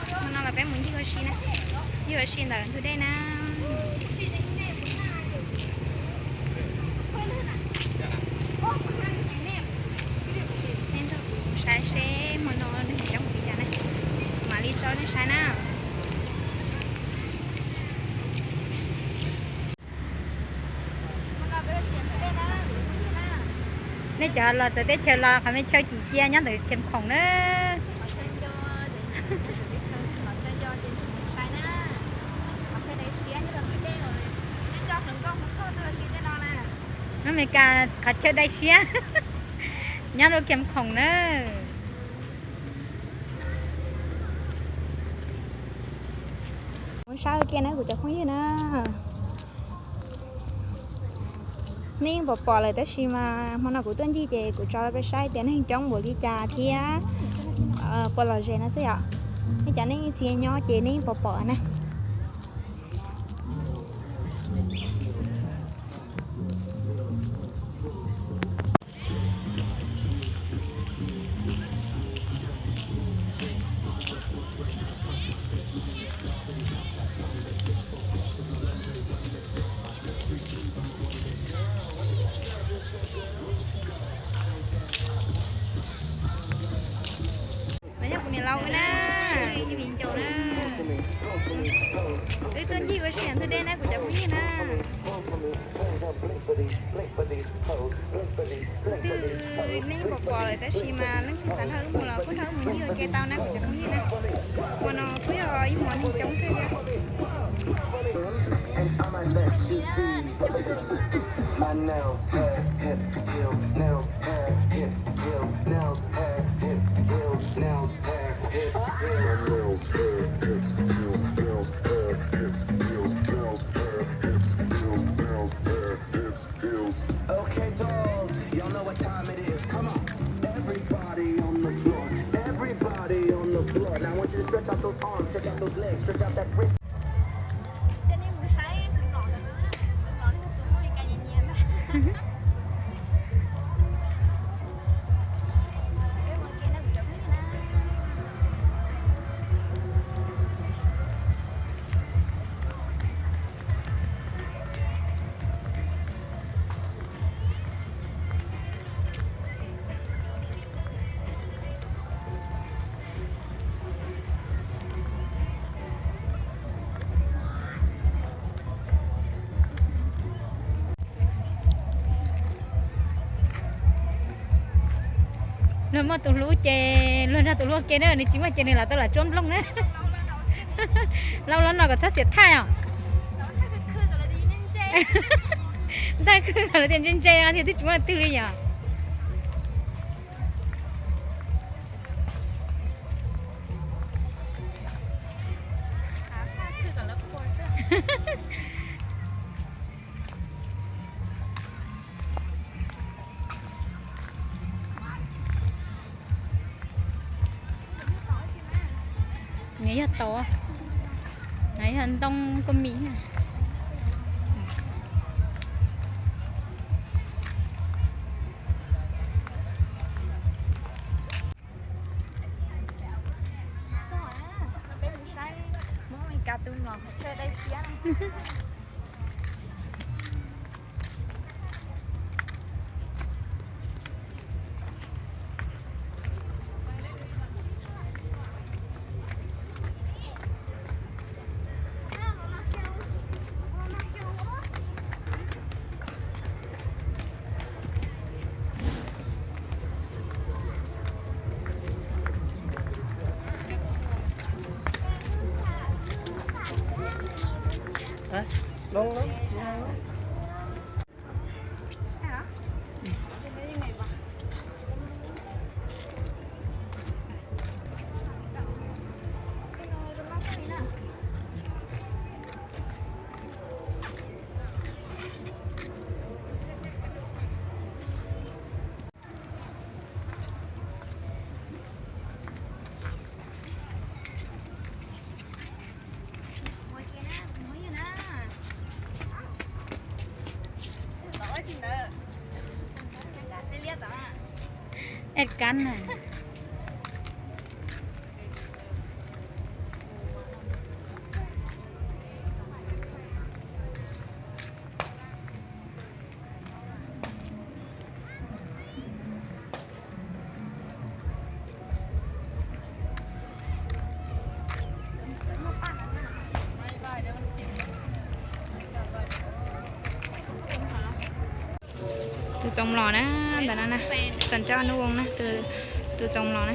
Hmo no los peb mus ncig ua si na, ncig ua si ntawm ntug dej na. Peb nrog kuv saib seb hmo no neeg coob li cas na, mam li tso nej saib na. Nej cov los txawv teb chaws los qhov me chaw cim cia nyob ntawm Khees Khoom na. Nyob Mes Kas qhov chaw dai siab nyob rau Khees Khoom na. Mus saib ua ke na kuv cov phooj ywg na. Nej yeej pom pom lawm tab sis mas hmo no kuv tuaj ncig ces kuv tso rau peb saib tias neeg coob npaum li cas thiab puas lom zem no xwb yom. Nej cov nej txhia nyob ces nej yeej pom pom na. Los yog kuv niam laus na, ib viv ncaus na. Wb tuaj ncig ua si ntawm ntug dej na kuv cov phooj ywg na. Twb nej yeej pom pom lawm tab sis mas leej twg xav nrog wb mus los kuj nrog wb mus ncig ua ke tau na kuv cov phooj ywg na. Hmo no kuj yog ib hmo neeg coob kawg thiab. Okay, dolls, y'all know what time it is. Come on. Everybody on the floor. Everybody on the floor. Now I want you to stretch out those arms, stretch out those legs, stretch out that wrist. Coj nej mus saib tus nom ntawd, tus nom no tus muaj li cas nyias nyias ntag. Luag muaj tus hlub ces luag nrog tus hlub ua ke na, nws tsis muaj ces nws lam tau lam tsuab nplooj na. Laus los no kom txhob xiam thaij os. Thaij khwv kom lawv tias ntse ntse no thiaj twb tsis muaj leej twg li yom. Nws yog tau, nws yog ntoo kua mis. Peb mus saib Hmoob Amelikas tus nom qhov chaw dai siab no. Es kab na. Txoos mlom na, ntawm no na, Xas Coj Nub Voos na, tus txoos mlom na.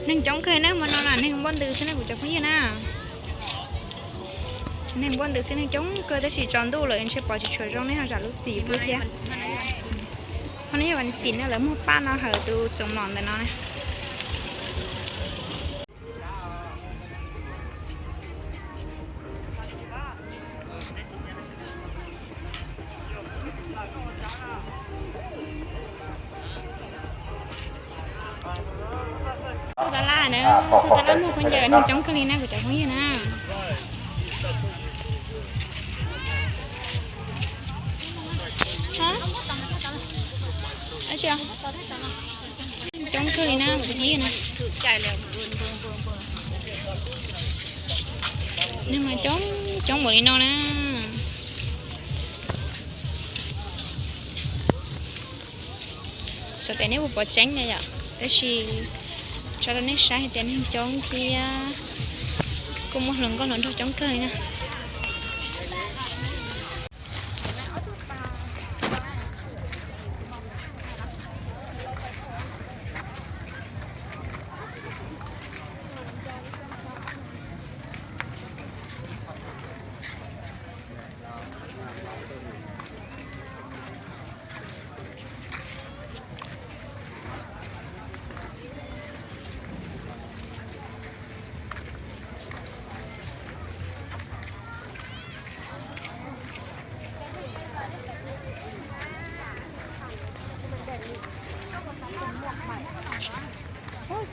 Neeg coob kawg na, hmo no na neeg npuaj ntws xwb na kuv cov phooj ywg na. Neeg npuaj ntws xwb, neeg coob kawg tab sis tsaus ntuj lawm ntshe pom tsis tshua zoo nej ho zam lub txim pub thiab. Hmo no yog vas xim na, lawv muag paj no hawm tus txoos mlom ntawm no na. Tab laj na, tab laj muag khaub ncaws neeg coob kawg li na kuv cov phooj ywg na. Coob kawg li na kuv cov phooj ywg na. Neeg mas coob coob npaum li no na. Xyov tias nej puas pom tseeb na yom, tab sis tso rau nej saib hais tias neeg coob thiab kuj muaj hluas nkauj hluas nraug coob kawg li na.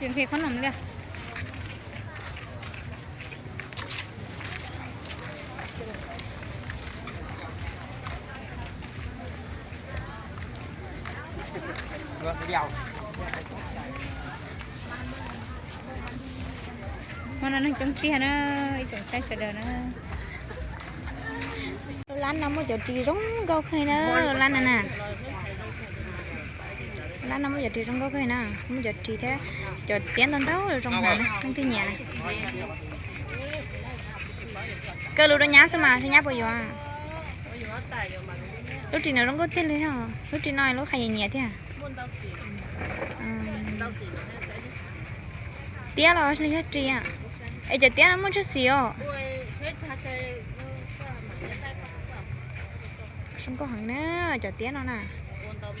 Tsis nqhis qhob noom li. Hmo no neeg coob tiag na, ib tsoom saib sawv daws na. Lub lab no muaj cov ris zoo nkauj kawg na, lub lab no na. Lab no muaj cov ris zoo nkauj kawg na, muaj cov ris thiab cov tiab ntau ntau zoo na, leej twg nyiam na. Kaw lus rau nyab xwb mas, nyab puas yuav? Lub ris no zoo nkauj tiag li os, lub ris no lub qhas nyiam nyiam tiag. Tiab los yog ris? Es cov tiab no muaj tshaj xim os. Zoo nkauj heev na, cov tiab no na,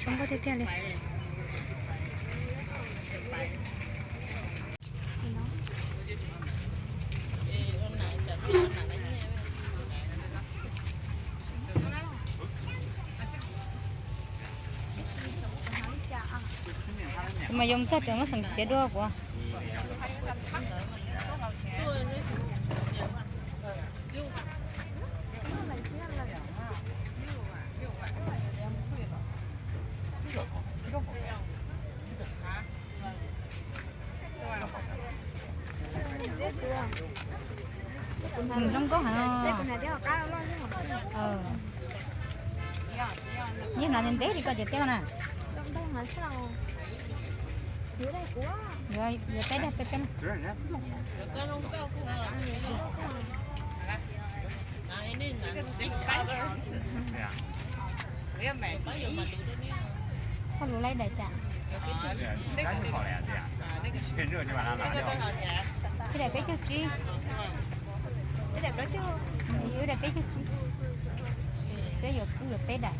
zoo nkauj tiag tiag li. Kuv mas yuav mus txog tsev muab xeem txiav dua kuv. Zoo nkauj heev. Nyiam hnav ntev ntev li koj cov tiab na. Yuav peb dag peb peb. Koj lus laib daim cas? Ib daim peb caug tsib. Ib daim peb caug tsib. Peb yuav, wb yuav peb daim.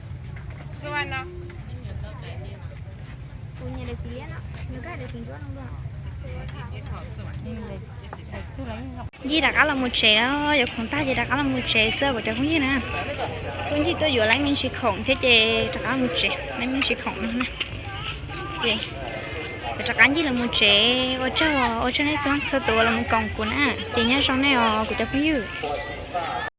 Ncig rov qab los mus tsev, yuav khoom tag ces rov qab los mus tsev xwb kuv cov phooj ywg na. Tuaj ncig tuaj yuav lawv me ntsis khoom thiab ces rov qab mus tsev, lawv me ntsis khoom no na. Ces rov qab ncig los mus tsev, ua tsaug, ua tsaug nej txhua txhua tus los mus koom kuv na, ces nyob zoo nej os kuv cov phooj ywg.